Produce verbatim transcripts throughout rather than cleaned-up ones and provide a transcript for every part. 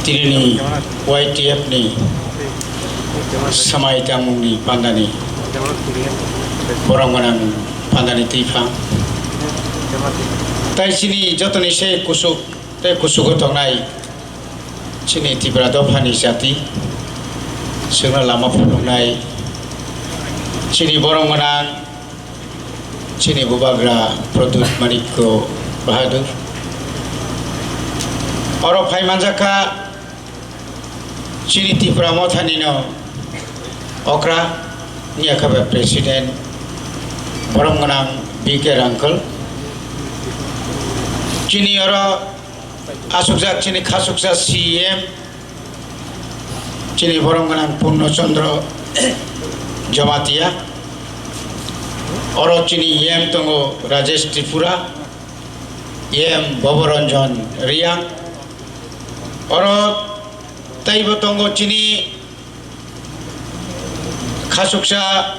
Tinini Y T F ni swmai tangmungni pandani, borom gwnang pandani twiphang. Tai chini jotoni se kusuk tei kusugo tongnai chini Tipra dophani jati, chwngno lama phunuknai chini borom gwnang chini bubagra Pradyut Manikya Bahadur. Oro phai manjakha chini Tipra Mothani no okra, wngya khe bai President borom gwnang B K Rangkhal. Chini oro asukjak chini khasuksa C E M, chini borom gwnang Purno Chandra Jamatia. Oro chini E M tongo Rajesh Tripura, E M Bhabaranjan Reang. Oro teibo tongo chini khasuksa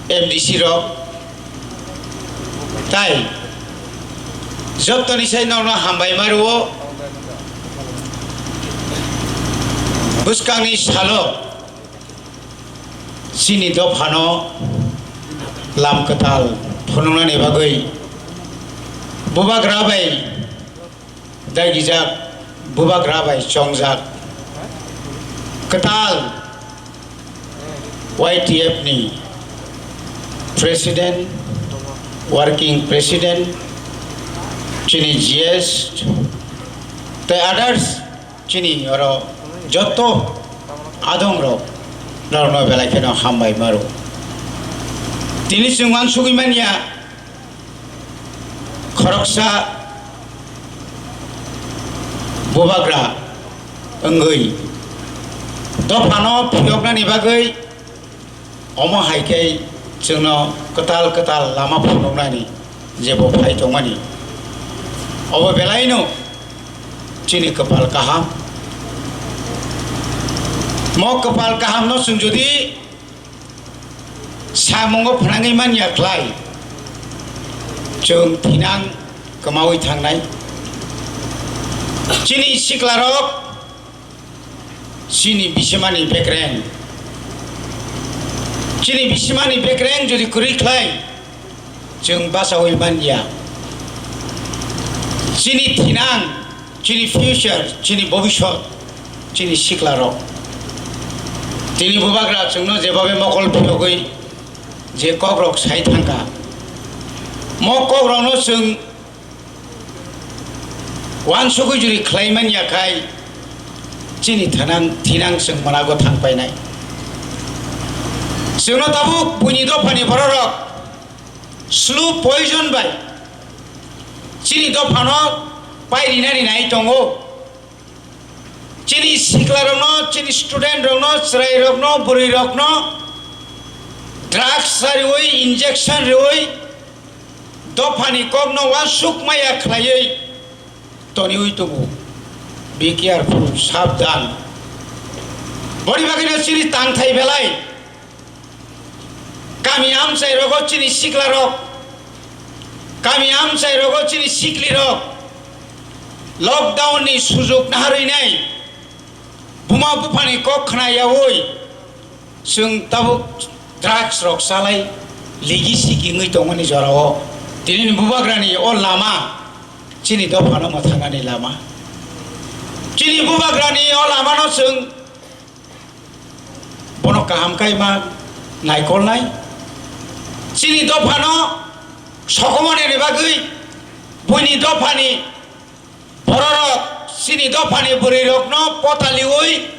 M D C rok. Tai jotoni sai nokno hambai ma rwo. Bwskangni salo chini dophano lam kwtal phunuknani bagwi bubagra bai dagijak, bubagra bai chongjak kwtal Y T F ni President, Working President, chini G S tei others, chini oro joto adongrok norokno belai kheno hambai ma rwo. Tini chwng uansugwi manya, khoroksa bubagra wngwi dophano phiyoknani bagwi omo hai khe chwngno kwtal kwtal lama phunuknani jebo phai tongmani. Obo belaino chini kwpal kaham. Mo kwpal kahamno chwng jodi samungo phnangwi man ya khlai, chwng thinang kwmawi thangnai. Chini siklarok chini bisimani bekreng, chini bisimani bekreng jodi kwrwi khlai, chwng bachawi man ya. Chini thinang, chini future, chini bobisot, chini siklarok. Tini bubagra chwngno jebabe mokol phiyogwi je kokrok sai thangkha, mo kokrokno chwng uansugwi juri khlai man ya khai, chini thanang thinang chwng mwnago thang painai. Chwngno tabuk buini dophani bororok slow poison bai chini dophano pai rinani nai tongo. Chini siklarokno, chini studentrokno, chwrairokno, bwrwirokno drugs chariwi, injection riwi, dophani kokno uansuk maya khlaiwi toniwi tongo. Be careful, sabdan. Boni bagwino chini tangthai belai. Kami amchai rogo chini siklarok, kami amchai rogo chini siklirok lockdown ni sujuk naharwi nai, buma buphani kok khna yaui chwng tabuk drugs rok chalai ligi sigi wngwi tongmani jorao. Tini ni bubagrani o lama chini dophano mwthangnani lama. Chini bubagrani o lamano chwng bono kaham khe ma naikolnai. Chini dophano sokomorni bagwi buini dophani bororok chini dophani bwrwirokno potaliwi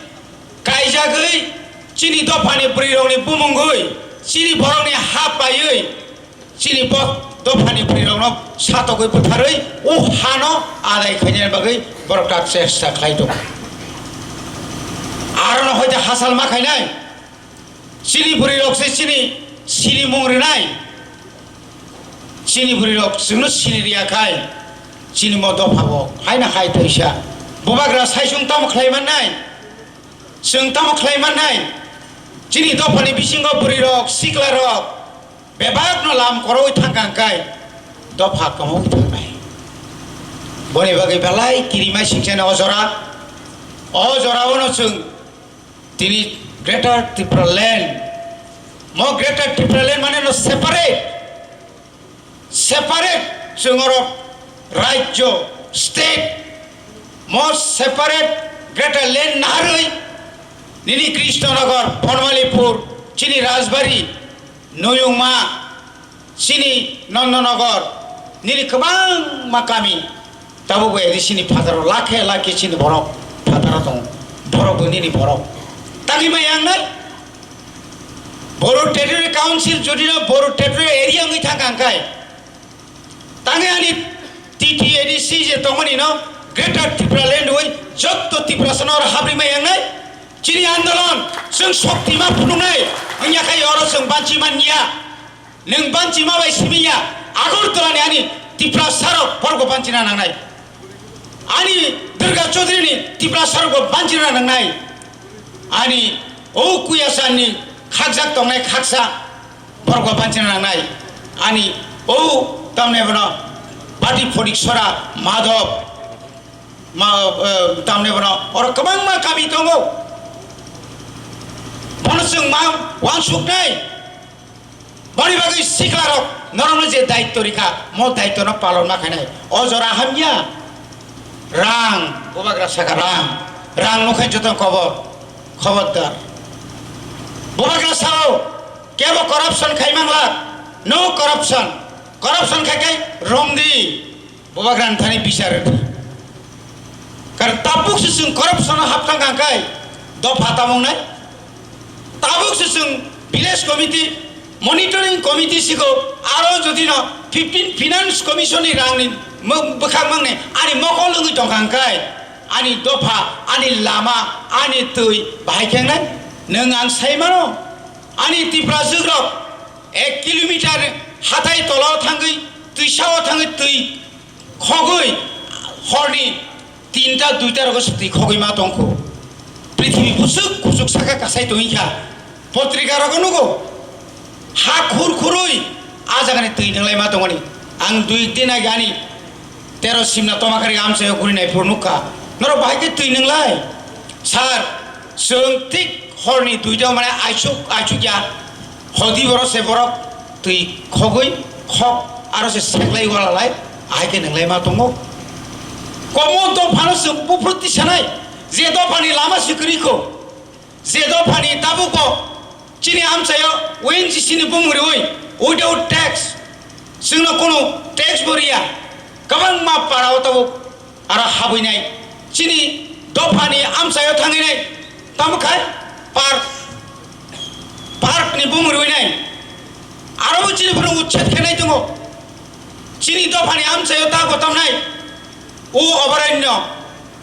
kaijagwi chini dophani bwrwirokni bumungwi chini borokni ha paiwi chini bo dophani bwrwirokno satokgwi bwtharwi o hano adai khainani bagwi borok ta chesta khlai tongo. Arono hoite hachal ma khainai, chini bwrwirok se chini sinimung rwnai, chini bwrwirok chwngno sini rwya khai chini mo dophabo haino hai toisa bubagra sai chwng tamo khlai mannai? Chwng tamo khlai mannai? Chini dophani bisingo bwrwirok, siklarok bebakno lam korowi thangkha hwnkhe dopha kwmawi thangnai. Boni bagwi belai kirimai singchani o jora O jorao no chwng tini Greater Tipraland, mo Greater Tipraland mane no separate, separate chwng oro rajyo, state, mo separate Greater Land naharwi nini Krishnanagar, Bonmalipur, chini Rajbari, Noyungma, chini Nandanagar, nini kwbangma kami, tabukbo A D C ni phataro lakhe lakhe chini borok phataro tongo, borokbo nini borok. Tangwi mai ang nai? Boru Territorial Council jodi no Boru Territorial Area wngwi thangkha hwnkhe, tangwi ani T T A D C je tongmani no Greater Tipraland wi jotto Tiprasa no oro habri mai ang nai? Chini andolon chwng shokti ma phunuknai, wngya khai oro chwng banchi manya. Nwng banchima bai simi ya, Agartala ni ani Tiprasa rok borok bo banchina nangnai. Ani Durga Chaudhary ni Tiprasa rok bo banchina nangnai. Ani o Kuyasan ni khakjak tongnai khaksa borok bo banchina nangnai. Ani o tamne bono Bati Phodik Sora Madhop ma, eh, tamne bono oro kwbangma kami tongo. Bono chwng ma wansuknai. Boni bagwi siklarok norokno je daitto rikha, mo daittono palon ma khainai. O jora hamya. Rang, bubagra saka rang. Rang nukhe joto kobor. Khobordar. Bubagra sao, kebo corruption khai mangla. No corruption. Corruption khai khai romdi. Bubagrani thani bichar rwdi. Karon tabuk se chwng corruption o hapthang kha kai dopha tamung nai. Tabuk se chwng village committee, monitoring committee sigo aro jodi no fifteen finance commission ni rang ni mo-, bwkhak mang ni ani mokol wngwi tong kha kai ani dopha, ani lama, ani twi bahai khe nai nwng ang sai mano ani Tiprajwk rok ek kilometer hatai tola o thangwi twi sao thangwi twi khogwi horni tinta duita rogo se twi khogwi ma tongkhu. Prithibi busuk kusuk saka kasai tongwi kha. Potrika rogo nugo. Ha khur khurwi a jagani twi nwnglai ma tongmani. Ang dui din age ani tero simna tomakari amchaio guri nai phuru nukha. Norok bahai khe twi nwnglai? Sir, chwng thik horni duita mane aichuk, aichuk ya. Hodi borok se borok twi khogwi khok aro se seklai walalai ahai khe nwnglai ma tongo. Komo dophano chwng buphuru tisanai, je dophani lama se kwrwi kho, je dophani tabukbo chini amchaio O N G C ni bumung riwi without tax, chwngno kunu tax bo riya, kwbangma para o tabuk aro habwinai chini dophani amchaio thangwinai tamo khai park, park ni bumung rwinai aro bo chini phuru uchet khenai tongo. Chini dophani amchaio ta gotamnai o oboranya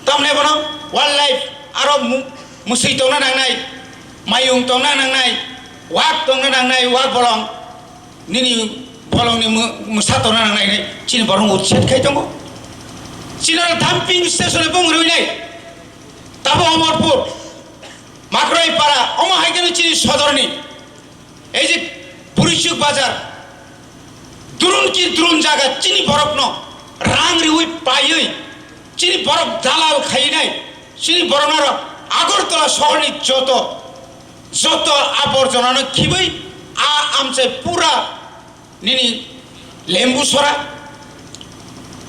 tamnai bono wildlife aro mu-, musui tongna nangnai, mayung tongna nangnai, wak tongna nangnai, wak bolong. Nini bolongni mw-, mwsa tongna nangnai hinwi chini borok uchet khai tongo. Chini oro dumping station ni bumung rwinai. Tabo Omorpur, Makroi para, omo hai kheno chini sodorni, ei je Burichuk bazar, durun ki durun jaga chini borokno rang riwi paiwi, chini borok dalal khainai, chini borokno aro Agartala sohorni joto, joto aborjonano khibwi a amchai pura nini Lembu Sora,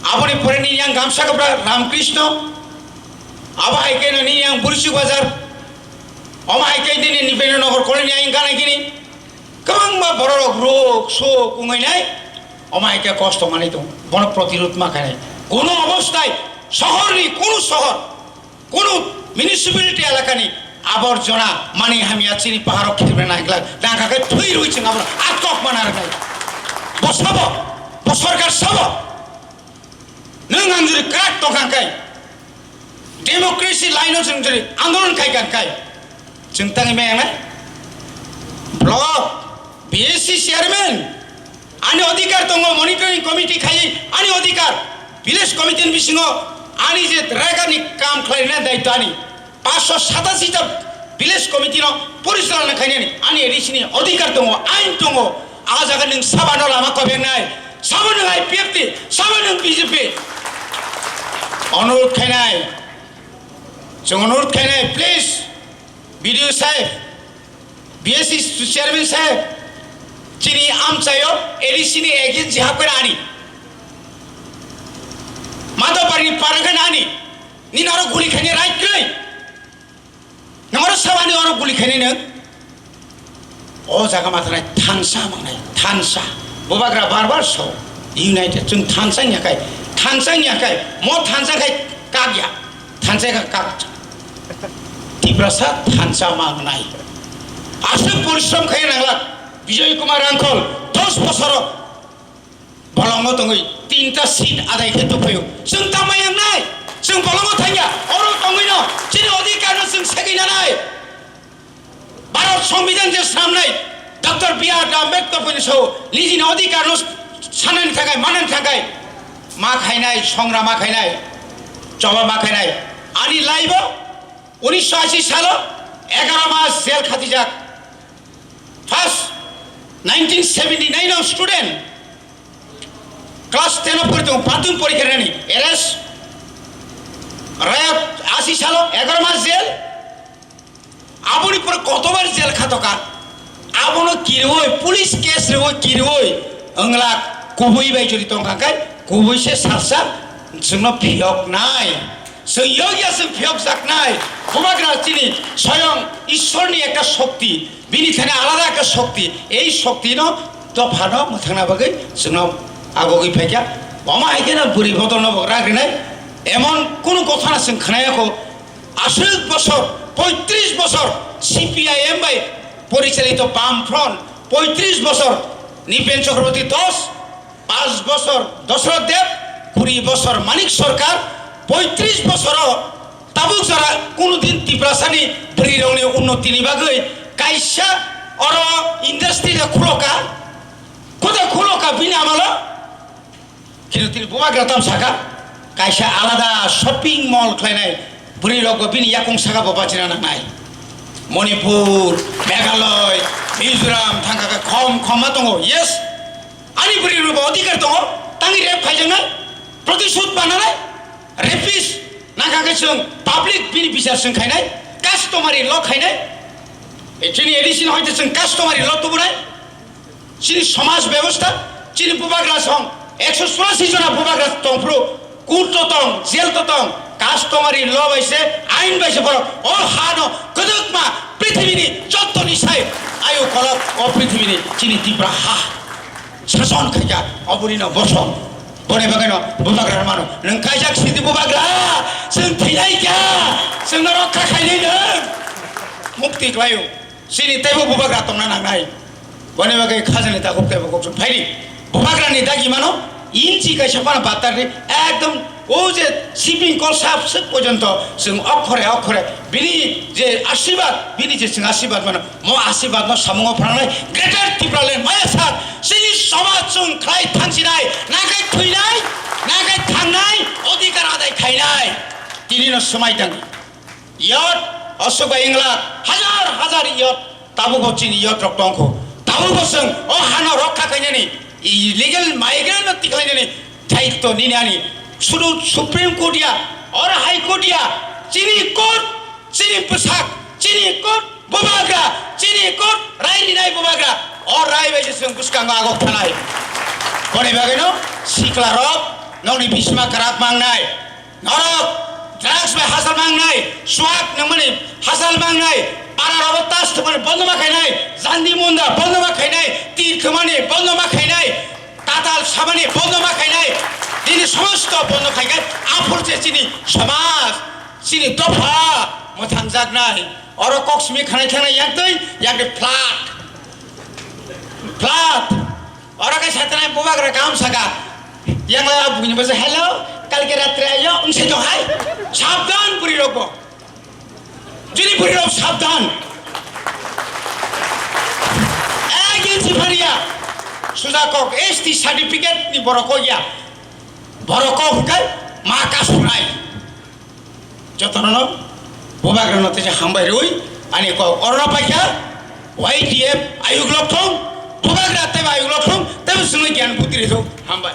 aboni pore nini yang Gamsa Kapra Ramkrishna, abo hai khe nini yang Burichuk Bazar, omo hai khe nini Nibendra Nagar Colony yang gana gini, kwbangma bororok rok, sok, wngwi nai, omo hai khe kosto manwi tong, bono protirod ma khainai. Kono obostai, sohorni, kono sohor, Kunu municipality elakani aborjona mani hamya chini paharo khirmena hikla dangka khe thwi rwi chwng abono atkok mana rwnai. Bo sabo, bo sorkar sabo. Nwng ang jodi kwrak tongkha khe democracy line o chwng jodi andolon khai kha khe chwng tangwi maya nai. Block, B S C chairman, ani odhikar tongo, monitoring committee khai ani odhikar, village committee ni bisingo ani je rega ni kam khlai rina daitwa ani, paanch sho satashi ta village committee no porichalona khainani ani A D C ni odhikar tongo, ain tongo, a jaga nwng sabo no lama kobeng nai, sabo nwng I P F T, sabo nwng B J P, onurod khainai. Chwng onurodh khainai, please, B D O saheb, B S C chairman saheb, chini amchaio A D C ni agent jihap khe ani. Madhopar ni parang khe ani. Nini oro guli khainai right kwrwi. Nwng oro sabani oro guli khainai nwng. O jaga ma thanai thansa mangnai, thansa. Bubagra bar bar so, united, chwng thansa wngya khai, thansa wngya khai, mo thansa khai kak ya, thansa khai kak. Tiprasa thansa mangnai. Aswk porishrom khai nanglak, Bijoy Kumar Rangkhol, dos bosoro bolongo tongwi tinta seat adai khe tubuphaio. Chwng tamo yangnai, chwng bolongo thangya, oro tongwino chini odhikar no chwng segwi nanai. Bharat Songbidan je swnamnai Doctor B R Ambedkar buini sao nijini odhikar no sanani thakai, manani thakai ma khainai, songra ma khainai, choba ma khainai. Ani life o unisho ashi salo egaro mas jail khatijak. First, nineteen seventy nine o student, class ten o pori tongo, prathomik porikha rinani, arrest. Rayot ashi salo egaro mas jail. Aboni pore kotobar jail khatoka. Abono kiriwi, police case riwi kiriwi, wngla kubui bai jodi tongkha khe, kubui se salsa chwngno phiyoknai. Chwng yokya chwng phiyokjaknai. Bubagra chini soyong Ishwarni ekta shokti, bini thani alada ekta shokti. Ei shoktino dophano mwthangna bagwi chwngno agogwi phaikha. Omo hai kheno bwrwi bodolno bo rak rinai. Emon kunu kothana chwng khnayakho. Aswk bosor, poitris bosor C P I M bai porichalito Bam Front, poitris bosor Nipen Chakraborty dos, panch bosor Dosroth Deb, kuri bosor Manik Sarkar, poitris bosoro tabuk jora kunu din Tiprasani bwrwirokni unnotini bagwi kaisa oro industry da khuloka, koda khuloka bini amalo. Kintu tini bubagra tam saka, kaisa alada shopping mall khlainai bwrwi rokbo bini yakung saka bo bachina nangnai. Manipur, Meghalaya, Mizoram thangkha khe khom khom ma tongo. Yes, ani bwrwi rokbo odhikar tongo, tangwi rape khaijaknai, protishud mananai, rapist nangkha khe chwng public bini bichar chwng khainai, customary law khainai. E chini A D C ni hoite chwng customary law tubunai. Chini somaj bebosta, chini bubagra song, ekso churasi jona bubagra tongphuru, court to tong, jail to tong, customary law bai se, ain bai se borok o hano kwdwkma prithibini jottoni sai ayu kolok o prithibini chini Tipra ha. Sason khaikha, oborino bosong. Boni bagwino bubagra mano, nwng kaijak sidi bubagra, chwng thwinai kha, chwngno rokha khainai nwng. Mukti khlaio. Chini teibo bubagra tongna nangnai. Boni bagwi khajani takhuk teibo koksuk phaidi. Bubagrani dagi mano, inchi kaisa phano batardi, ekdom o je siping kol sap swk porjonto chwng okhore okhore bini je asirwad, bini je chwng asirwad mano, mo asirwadno samungo phrwngnai Greater Tipraland maya sak chini somaj chwng khlai thangsinai, nakai thwinai, nakai thangnai, odhikar adai khainai. Tinino swmai tang. Yot, osuk bai wngla, hajar hajar yot, tabukbo chini yot rok tongkho. Tabukbo chwng o hano rokha khainani, illegal migrant no tikhlainani daitto nini ani. Sudu Supreme Court ya, or High Court ya, chini court, chini bwsak, chini court, bubagra, chini court, rai rinai bubagra, o rai bai se chwng bwskango agok thanai. Boni bagwino sikla rok nokni bisma kwrak mangnai. Norok drugs bai hachal mangnai, swak nangmani hachal mangnai, para rogo tas thumani bondo ma khainai, jandi munda bondo ma khainai, tir thumani bondo ma khainai, tatal samani bondo ma khainai. Nini somosto bondo khaikai, aphur se chini somaj, chini dopha mwthangjaknai. Oro kok simi khanai thangnai yaktwi, yakni flat. Flat. Oro khe satanai bubagra kaham saka. Yang lai buini basa, "Hello, kalke ratre ayo," wngse tong hai. Sabdan bwrwi rokbo. Jini bwrwi rok sabdan. Ek inchi phariya. Suja kok S T certificate ni borok kok ya. Borok kok hwnkhe ma kasunai. Jotono bubagrano teisa hambai rwi ani kok oro paikha. Y T F ayuk lok thung, bubagra tei ayuk lok thung, tei chwngno gyan buddhi rithung. Hambai.